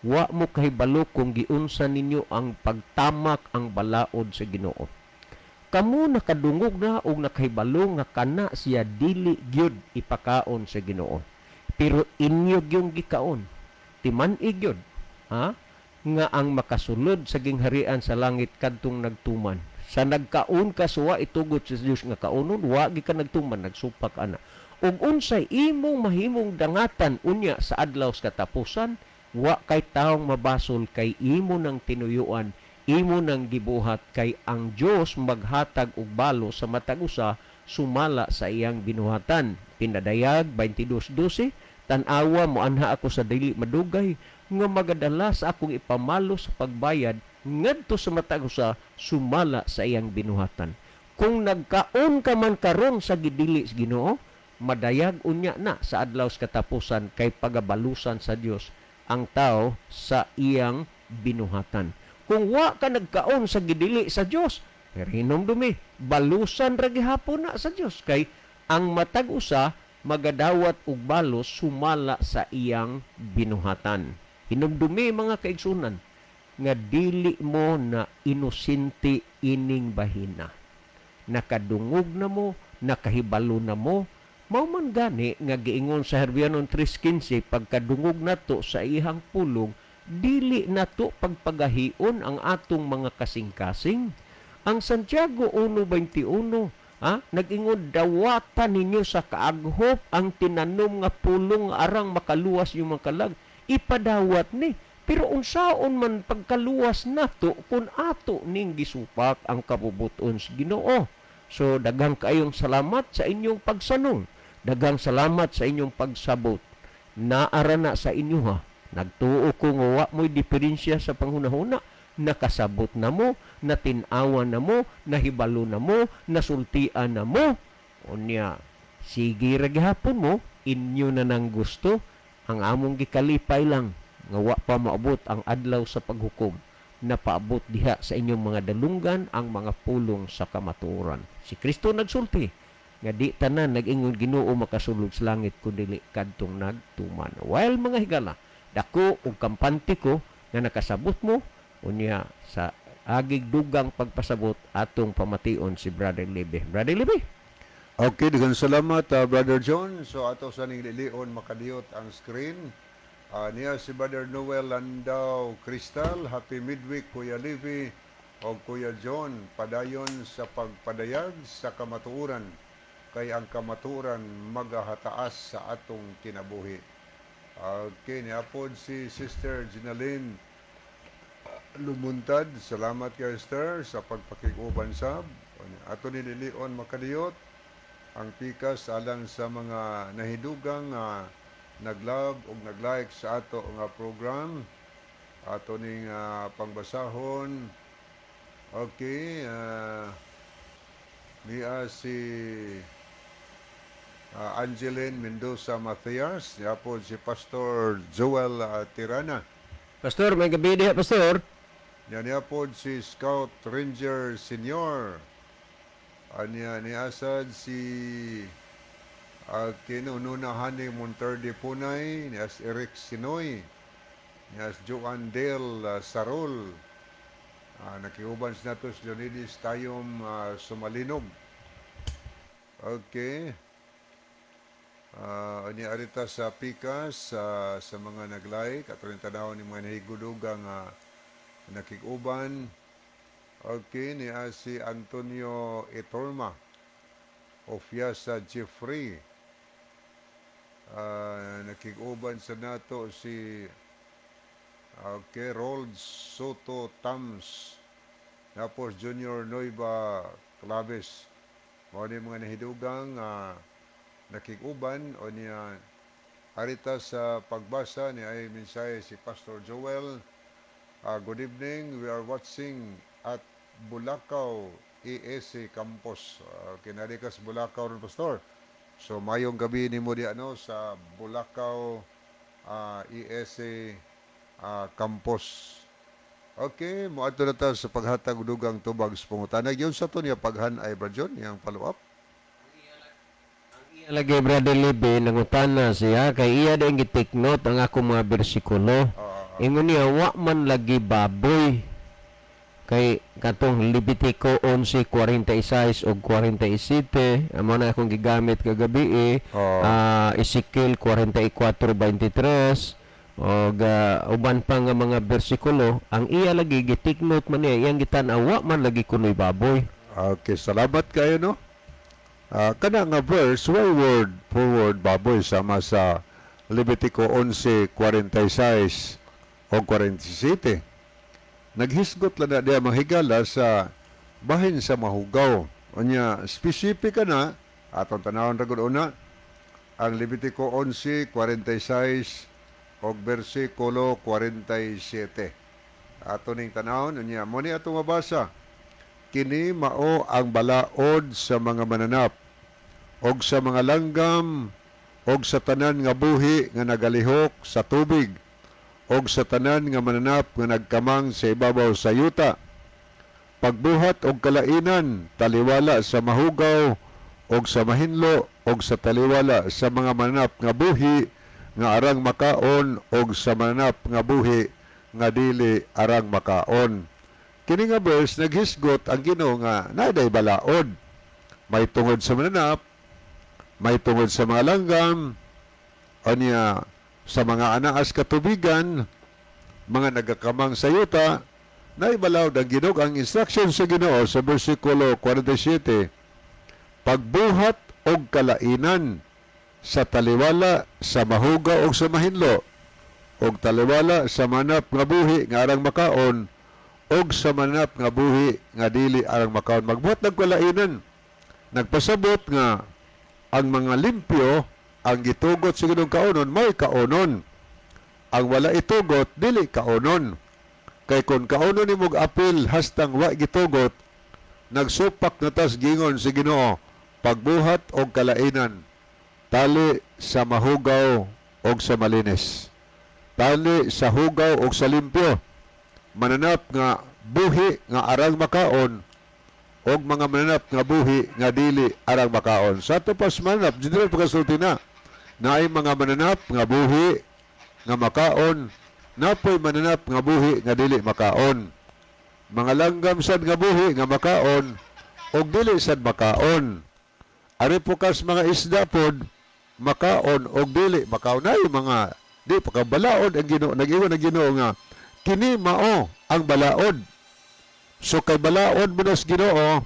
wa mo kahibalo kung giunsa ninyo ang pagtamak ang balaod sa Ginoo. Kamo nakadungog na og nakahibalo nga kana siya dili gyud ipakaon sa Ginoo. Pero inyo gyung gikaon, timan-i gyud, ha? Nga ang makasulod sa gingharian sa langit kadtong nagtuman. Sa nagkaon ka suwa itugot sa Dios nga kaunon, wa gi ka nagtuman, nagsupak ana. Ug unsay imong mahimong dangatan unya sa adlaw sa katapusan, wa kay taong mabasol kay imo nang tinuyuan, imo nang gibuhat, kay ang Dios maghatag og balo sa matag usa sumala sa iyang binuhatan. Pinadayag 22:12, tan-awa mo anha ako sa dili madugay nga magadala sa akong ipamalo sa pagbayad ngadto sa matag usa sumala sa iyang binuhatan. Kung nagkaon ka man karon sa gidili sa Ginoo, madayag unya na sa adlaw sa katapusan kay pagabalusan sa Dios ang tao sa iyang binuhatan. Kung wa ka nagkaon sa gidili sa Dios, hinumdumi, balusan ra gihapon na sa Dios kay ang matag usa magadawat og balos sumala sa iyang binuhatan. Hinumdumi mga kaigsunan, nga dili mo na inosente ining bahina. Nakadungog na mo, nakahibalo na mo, mao man gani nga giingon sa Herbianon 3:15, pagkadungog nato sa iyang pulong, dili nato pagpagahion ang atong mga kasing-kasing. Ang Santiago 1:21, nag-ingon, dawatan ninyo sa kaaghop ang tinanom nga pulong arang makaluwas yung mga kalag. Ipadawat ni. Pero unsaon man pagkaluwas nato kung ato ning gisupak ang kabubuton sa Ginoo. So daghang kaayong salamat sa inyong pagsanong. Daghang salamat sa inyong pagsabot. Naara na sa inyo ha. Nagtuo ko nga wa mo'y diferensya sa panghunahuna. Nakasabot na mo, natin-awan na mo, nahibalo na mo, nasultian na mo. Unya, sige ra gihapon mo, inyo na nang gusto. Ang among gikalipay lang nga wa pa maabot ang adlaw sa paghukom, napaabot diha sa inyong mga dalunggan ang mga pulong sa kamatuoran. Si Kristo nagsulti nga di tanan nag-ingon Ginoo makasulod sa langit kun dili kadtong nagtuman. While mga higala, dako og kampante ko nga nakasabot mo. Unya sa agig dugang pagpasabot atong pamation si Brother Libe. Brother Libe. Okay, daghang salamat, Brother John. So ato sa ning lilion makadiyot ang screen. Niya si Brother Noel Landau Crystal. Happy midweek, Kuya Levi o Kuya John. Padayon sa pagpadayag sa kamatuoran, kay ang kamatuoran magahataas sa atong kinabuhi. Okay, niya pod si Sister Ginaline Lumuntad. Salamat kay Sister sa pagpakiguban sab. Ato ni lilion makadiyot ang pikas alang sa mga nahidugang nag-love o nag-like sa ato nga program. Ato ning pangbasahon. Okay, niya si Angeline Mendoza Mathias, niya po si Pastor Joel Tirana. Pastor, may gabi diha, Pastor. Niya po si Scout Ranger Senior. Niya ni asad si kinununa Hani Monterde Punay, niya si Eric Sinoy, niya si Joan Del Sarol. Nakiuban sa nato si Leonidas Tayom Sumalinog. Okay. Niya arita sa pikas sa mga nag-like at rin tanaw ni mga nahigudugang nakikuban. Okay, niya si Antonio Etorma Ofiasa Jeffrey. Nakikuban sa nato si okay, Rold Soto Tams, tapos Junior Noiva Claves. Mao ni mga nahidugang nakikuban. O niya arita sa pagbasa ni ay mensahe si Pastor Joel. Good evening, we are watching at Bulacau ESC Campus. Kinari ka sa Bulacau ron, Pastor. So mayong gabi nimo di ano sa Bulacau ESC Campus. Okay, moadto na ta sa paghatag og dugang tubag sa pangutana. Yun sa to niya paghan ay Brad John, iyang follow up. Ang lagi, Brother Libe, nangutana siya kay iya din gi-take note ang akong mga bersikulo. Ingon niya, wa man lagi baboy kay katong Levitico 11:46 og 47, amo na akong gigamit kagabi eh. Ezekiel 44:23 og uban pa nga mga bersikulo. Ang iya lagi gi-take note man niya, iyang gitan-aw wa man lagi kunoy baboy. Okay, salamat kayo, no. Kana nga verse, why word for word baboy sama sa Levitico 11:46 o 47. Naghisgot lang na diya mahigala sa bahin sa mahugaw. Unya, specific ka na, atong tanawon ra gud una, ang Levitico 11:46 og versikulo 47. Ato ning tanawon, unya, mo ni atong mabasa. Kini mao ang balaod sa mga mananap og sa mga langgam og sa tanan nga buhi nga nagalihok sa tubig og sa tanan nga mananap nga nagkamang sa ibabaw sa yuta. Pagbuhat og kalainan, taliwala sa mahugaw og sa mahinlo og sa taliwala sa mga mananap nga buhi nga arang makaon og sa mananap nga buhi nga dili arang makaon. Kini nga verse naghisgot ang Ginoo nga naday balaod. May tungod sa mananap, may tungod sa mga langgam, anya sa mga anaas katubigan, mga nagakamang sa yuta, naibalaod ang Ginoo. Ang instruction sa Ginoo sa versikulo 47, pagbuhat og kalainan sa taliwala sa mahugaw og sa mahinlo, og taliwala sa manap nga buhi nga arang makaon, og sa manap nga buhi nga dili arang makaon. Magbuhat ng kalainan. Nagpasabot nga ang mga limpyo ang gitugot sa Ginoong kaonon, may kaonon. Ang wala itugot, dili kaonon. Kay kung kaonon nimog apil hastang wa gitugot, nagsupak na tas gingon si Ginoo, pagbuhat og kalainan, tali sa mahugaw og sa malinis, tali sa hugaw og sa limpyo, mananap nga buhi nga arang makaon, og mga mananap nga buhi nga dili arang makaon. Sa ato pas mananap, general pagkasulti na, naay mga mananap nga buhi nga makaon, napoy mananap nga buhi nga dili makaon. Mga langgam sad nga buhi nga makaon og dili sad makaon. Ari po kas mga isda pod makaon og dili makaon. Nay mga di pa balaod ang Ginoo, nag-ingon ang Ginoo nga kini mao ang balaod. So kay balaod mo nas Ginoo,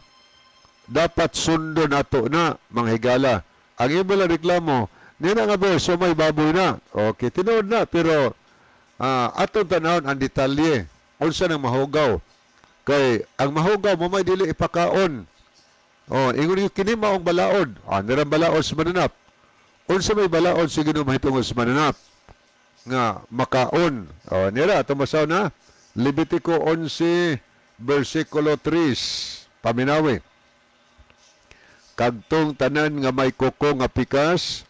dapat sundo nato na mga higala. Ang imo lang reklamo nina nga verse, so may baboy na. Okay, tinuod na, pero atong tanawon ang detalye unsa nang mahugaw. Kay ang mahugaw mo may dili ipakaon. Oh, ingon yung kini maong balaod. Ah, nirang balaod sa mananap. Unsa may balaod sa Ginoo mahitungod sa mananap nga makaon. Oh, nira atong basaw na Levitico 11 versikulo 3. Paminawi. Kagtong tanan nga may kuko nga pikas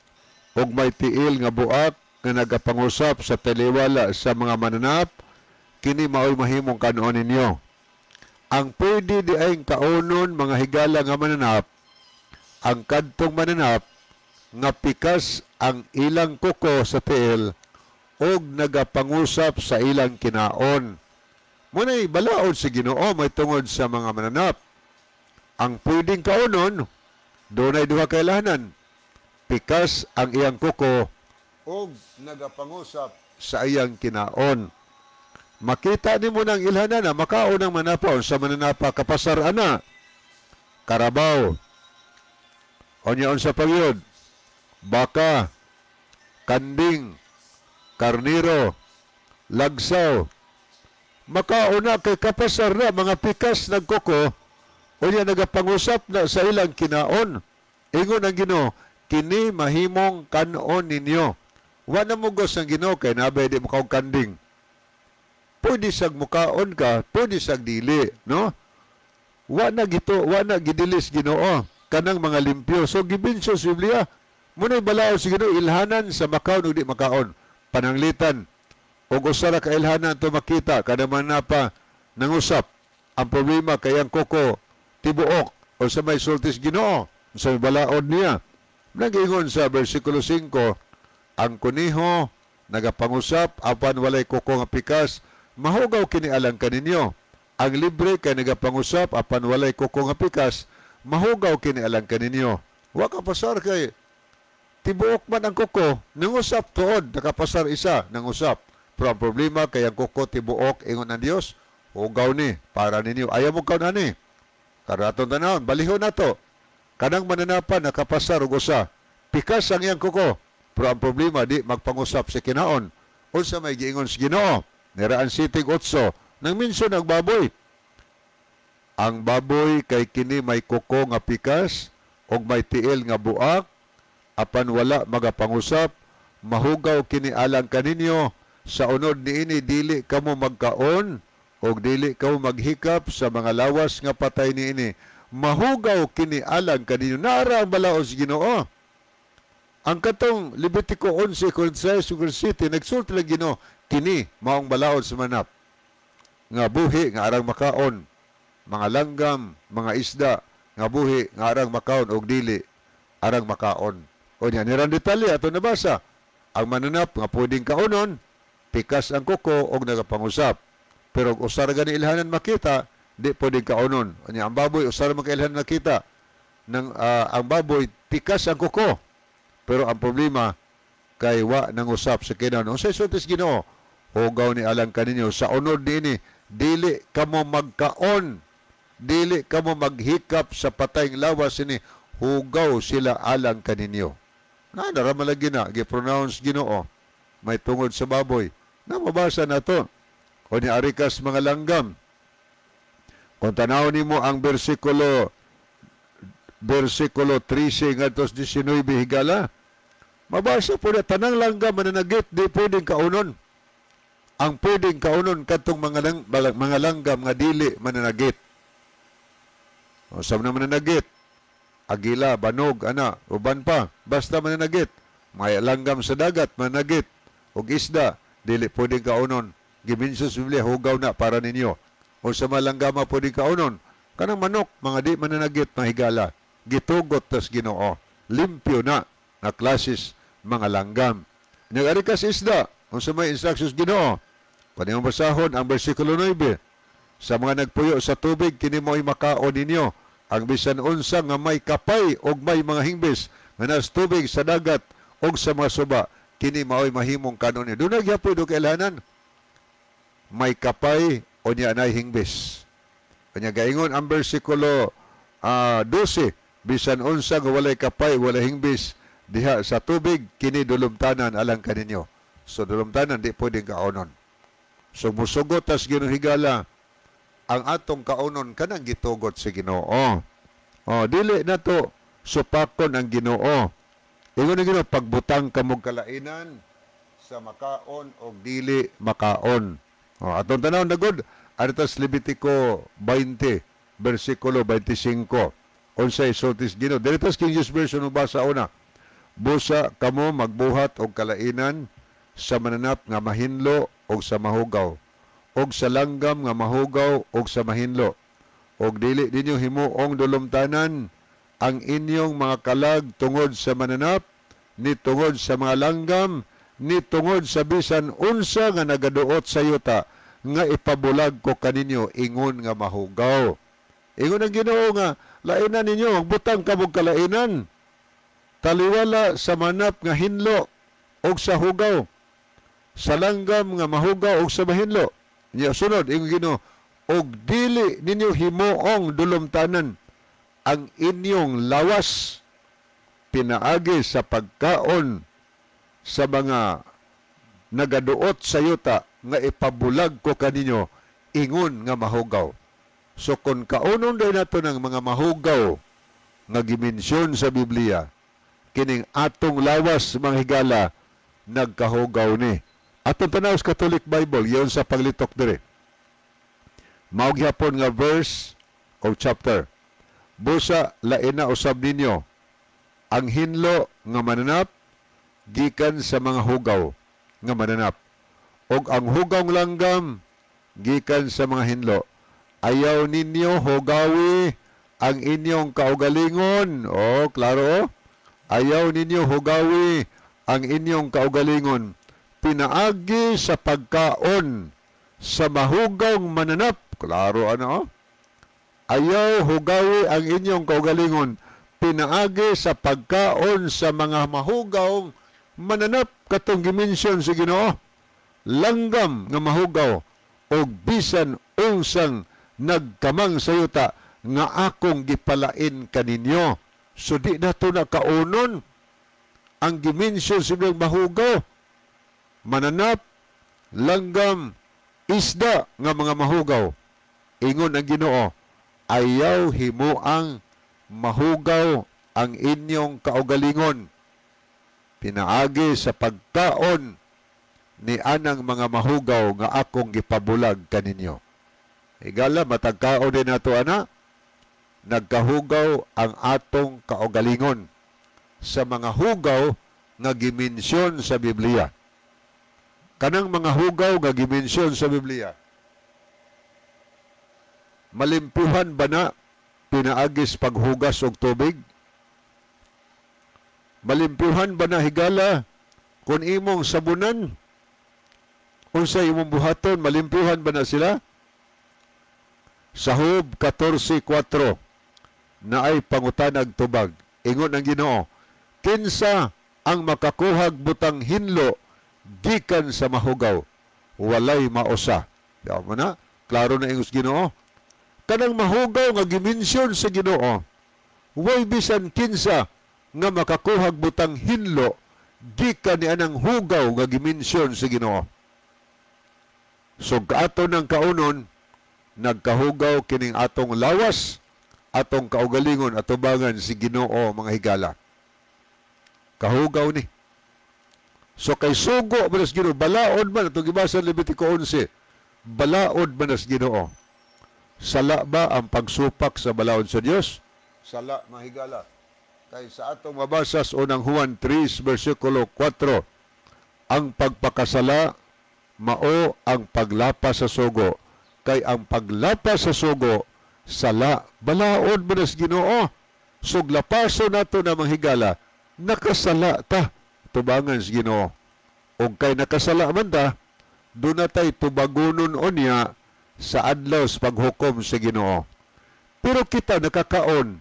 ug may tiil nga buak nga nagapangusap sa taliwala sa mga mananap, kini maoy mahimong kanon ninyo. Ang pwede di ay kaonon mga higala nga mananap, ang kadtong mananap nga pikas ang ilang kuko sa tiil og nagapangusap sa ilang kinaon. Muna'y balaod si Ginoo may tungod sa mga mananap. Ang pwedeng kaonon, dunay duha ka ilhanan. Pikas ang iyang kuko og nagapangusap sa iyang kinaon. Makita nimo nang ilhanan na makaon ang manapa sa mananapa kapasar ana. Karabaw. Onya unsa pagyud? Baka, kanding, karniro, lagsaw. Makauna kay kapasar na mga pikas nagkuko, unya nagapangusap na sa ilang kinaon. Ingon ang Ginoo, kini mahimong kanon ninyo. Wa na mugos ang Ginoo kay nabay di mo kaog kanding. Pwede sag mukaon ka, pwede sag dili, no? Wa na gito, wa na gidilis Ginoo kanang mga limpyo. So gibinso sa Biblia, muna'y balaod sa Ginoo ilhanan sa makaon ug di makaon. Pananglitan og usa ra ka ilhanan to makita kada manapa nangusap. Ang problema kay ang kuko tibuok o sa may sultis Ginoo, sa may balaod niya. Nag-ingon sa versikulo 5, ang kuniho nagapangusap apan walay kuko nga pikas, mahugaw kini alang kaninyo. Ang libre kay nagapangusap apan walay kuko nga pikas, mahugaw kini alang kaninyo. Wa ka pasar kay tibuok man ang kuko, nangusap tuod, nakapasar isa, nangusap. Pero ang problema kay ang kuko tibuok, ingon ang Dios, hugaw ni para ninyo. Ayaw mo kaon ani. Karatong tanawon, balihon nato. Kanang mananapa nakapasar og usa, pikas ang iyang kuko. Pero ang problema di magpangusap sa kinaon. Unsa may giingon sa Ginoo? Niraan sitig 8, nang minsan ang baboy. Ang baboy kay kini may kuko nga pikas og may tiil nga buak, apan wala magapangusap, mahugaw kini alang kaninyo. Sa unod niini dili kamo magkaon og dili kamo maghikap sa mga lawas nga patay niini. Mahugaw kini alang kaninyo. Naara ang balaod sa Ginoo. Ang katong Levitico 11:46-47 nagsulti lang Ginoo, kini maong balaod sa manap nga buhi nga arang makaon, mga langgam, mga isda nga buhi nga arang makaon og dili arang makaon. O niya, nirang detalye ato nabasa. Ang mananap nga pwedeng kaonon, Pikas ang kuko og nagapangusap. Pero usa ra gani ilhanan makita, di pwedeng kaunon. Anya ang baboy usa ra man ka ilhanan nakita. Nang ang baboy pikas ang kuko. Pero ang problema kay wa nangusap sa kinan. Unsay sulti sa Ginoo? Hugaw ni alang kaninyo sa unod niini, dili kamo magkaon, dili kamo maghikap sa patayng lawas ini, hugaw sila alang kaninyo. Na narama lagi na gi-pronounce Ginoo may tungod sa baboy. Na mabasa na to. O ni arikas mga langgam. Kung tanaw nimo ang versikulo 13 ngadto 19, higala, mabasa po na tanang langgam mananagit di pwedeng kaunon. Ang pwedeng kaunon kadtong mga langgam nga dili mananagit. O sa mga mananagit, agila, banog, ana, uban pa, basta mananagit. May langgam sa dagat, mananagit, og isda, dili pwedeng kaunon. Giminso sa Biblia, hugaw na para ninyo. O sa mga langgama pwedeng kaunon, kanang manok, mga di mananagit, mahigala, gitugot tas Ginoo. Limpyo na nga klasis mga langgam. Nagari kas isda, kung sa may instructions Ginoo, kaniyang basahon ang versikulo 9. Sa mga nagpuyo sa tubig, kini mo'y makaon ninyo. Ang bisan unsa nga may kapay og may mga hingbis nga nas tubig sa dagat og sa mga suba, kini mao'y mahimong kanon ninyo. Doon nagyapoy do kailanan. May kapay o niya anay hingbis. Kanya gaingon ang versikulo 12, bisan unsa nga walay kapay, walay hingbis diha sa tubig, kini dulumtanan alang kaninyo. So dulumtanan di pwedeng kaonon. So musugot tas Ginoo, higala, ang atong kaunon kanang gitugot sa Ginoo. O dili na to supakon ang Ginoo. Ingon ang Ginoo, pagbutang kamog kalainan sa makaon og dili makaon. O atong tanaw na gud adto sa Levitico 20 versikulo 25. Unsay sulti sa Ginoo? Diri tas King James Version basa una. Busa kamo magbuhat og kalainan sa mananap nga mahinlo og sa mahugaw, og sa langgam nga mahugaw og sa mahinlo, og dili ninyo himuong dulumtanan ang inyong mga kalag tungod sa mananap, ni tungod sa mga langgam, ni tungod sa bisan unsa nga nagaduot sa yuta nga ipabulag ko kaninyo ingon nga mahugaw. Ingon ang Ginoo nga lainan ninyo, magbutang kamog kalainan taliwala sa manap nga hinlo og sa hugaw, sa langgam nga mahugaw og sa mahinlo. Nya sunod ingon Ginoo, og dili ninyo himuong dulumtanan ang inyong lawas pinaagi sa pagkaon sa mga nagaduot sa yuta nga ipabulag ko kaninyo ingon nga mahugaw. So kung kaunon day nato ng mga mahugaw nga gimensyon sa Biblia, kining atong lawas mga higala nagkahugaw ni. Atong tanaw sa Catholic Bible, yon sa paglitok dire. Mao gyapon nga verse o chapter. Busa laina usab ninyo ang hinlo nga mananap gikan sa mga hugaw nga mananap, og ang hugaw langgam gikan sa mga hinlo. Ayaw ninyo hugawi ang inyong kaugalingon. O, klaro. Ayaw ninyo hugawi ang inyong kaugalingon pinaagi sa pagkaon sa mahugaw mananap. Klaro ano? Ayaw hugawi ang inyong kaugalingon pinaagi sa pagkaon sa mga mahugaw mananap, katong gimensyon sa Ginoo, langgam nga mahugaw og bisan unsang nagkamang sa yuta nga akong gipalain kaninyo. So di na to nakaunon ang gimensyon sa mahugaw mananap, langgam, isda nga mga mahugaw. Ingon ang Ginoo, ayaw himuang mahugaw ang inyong kaugalingon pinaagi sa pagkaon ni anang mga mahugaw nga akong gipabulag kaninyo. Higala, matagkaon din nato ana, nagkahugaw ang atong kaugalingon sa mga hugaw nga gimensyon sa Biblia. Kanang mga hugaw nga gimensyon sa Biblia, malimpuhan ba na pinaagis paghugas og tubig? Malimpuhan ba na, higala, kung imong sabunan? Unsa imong buhaton, malimpihan ba na sila? Sa Job 14:4 naay pangutanag tubag. Ingon ang Ginoo, kinsa ang makakuhag butang hinlo gikan sa mahugaw? Walay mausa. Diyan mo na, klaro na ingos Ginoo. Kanang mahugaw nga gimensyon sa Ginoo, way bisan kinsa nga makakuhag butang hinlo gikan ni anang hugaw nga gimensyon sa Ginoo. So kaato ng kaunon, nagkahugaw kining atong lawas, atong kaugalingon, atubangan si Ginoo, mga higala. Kahugaw ni. So kay sugo man as Ginoo, balaod man atong gibasa Levitico 11, balaod man as Ginoo. Sala ba ang pagsupak sa balaod sa Dios? Sala, mga higala. Kay sa atong mabasa sa unang Juan 3 versikulo 4, ang pagpakasala mao ang paglapas sa sugo. Kay ang paglapas sa sugo, sala, balaod man as Ginoo. So lapaso nato na, mga higala, nakasala ta tubangan sa Ginoo. Og kay nakasala man ta, doon na tay tubagunon unya sa adlaw sa paghukom sa Ginoo. Pero kita nakakaon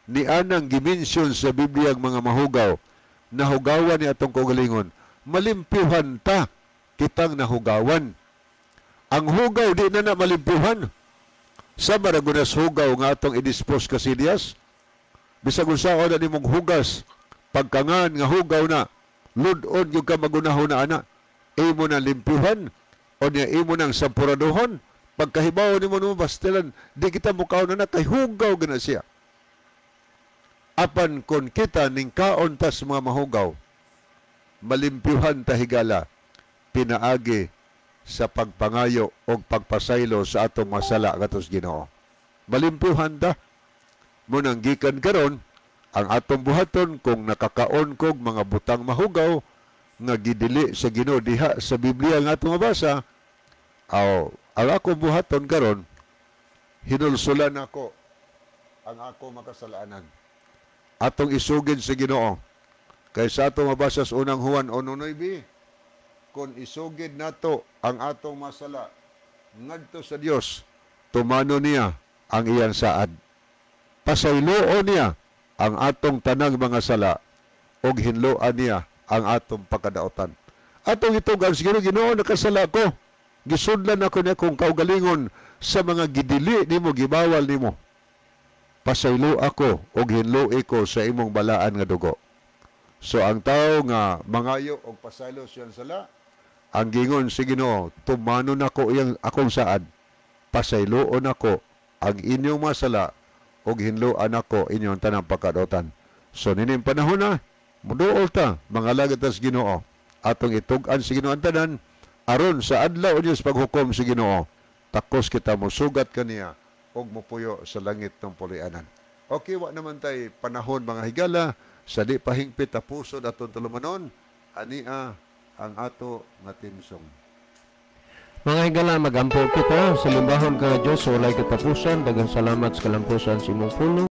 ni anang gimensyon sa Biblia ang mga mahugaw, nahugawan ni atong kaugalingon, malimpyuhan ta kitang nahugawan. Ang hugaw di na na malimpyuhan. Sa maragunas hugaw nga atong i-dispose kasilyas, bisag unsaon na nimong hugas, pagkangan nga hugaw na, lud-on yung ka magunahon na ana, imo nang limpyuhan, o niya imo nang sampuraduhon, pagkahibaw nimo no bastilan, di kita mukaon na na, kay hugaw gana siya. Apan kon kita ning kaon tas mga mahugaw, malimpyuhan ta, higala, pinaagi sa pagpangayo o pagpasaylo sa atong masala katos Ginoo. Malimpyuhan ta. Munang gikan karon ang atong buhaton kung nakakaon kog mga butang mahugaw nga gidili sa Ginoo diha sa Biblia nga atong mabasa, aw ang akong buhaton karon, hinulsulan ako ang ako makasalanan. Atong isugid sa Ginoo. Kay sa atong mabasa sa unang Juan 1:9, kung isugid nato ang atong masala ngadto sa Dios, tumano niya ang iyang saad. Pasayloon niya ang atong tanang mga sala ug hinloan niya ang atong pagkadaotan. Atong itugan sa Ginoo, Ginoo, nakasala ko. Gisudlan ako niya kung kaugalingon sa mga gidili nimo, gibawal nimo. Pasaylo ako ug hinloi ko sa imong balaan nga dugo. So ang tao nga mangayo og pasaylo siyang sala, ang gingon si Ginoo, tumano nako iyang akong saad. Pasayloon ako ang inyong masala ug hinloan ako inyong tanang pagkadaotan. So nining panahon na, muduol ta, mga alagad ta sa Ginoo. Atong itug-an sa Ginoo ang tanan, aron sa adlaw niya sa paghukom sa Ginoo, takos kita mosugat kaniya ug mopuyo sa langit ng pulianan. Okay, wa naman tay panahon, mga higala, sa di pahingpit tapuson atong tulumanon, ania ang ato nga theme song. Mga higala, magampo kita sa limbahon ka Diyos, walay katapusan. Daghang salamat sa kalampusan sa imong pulong.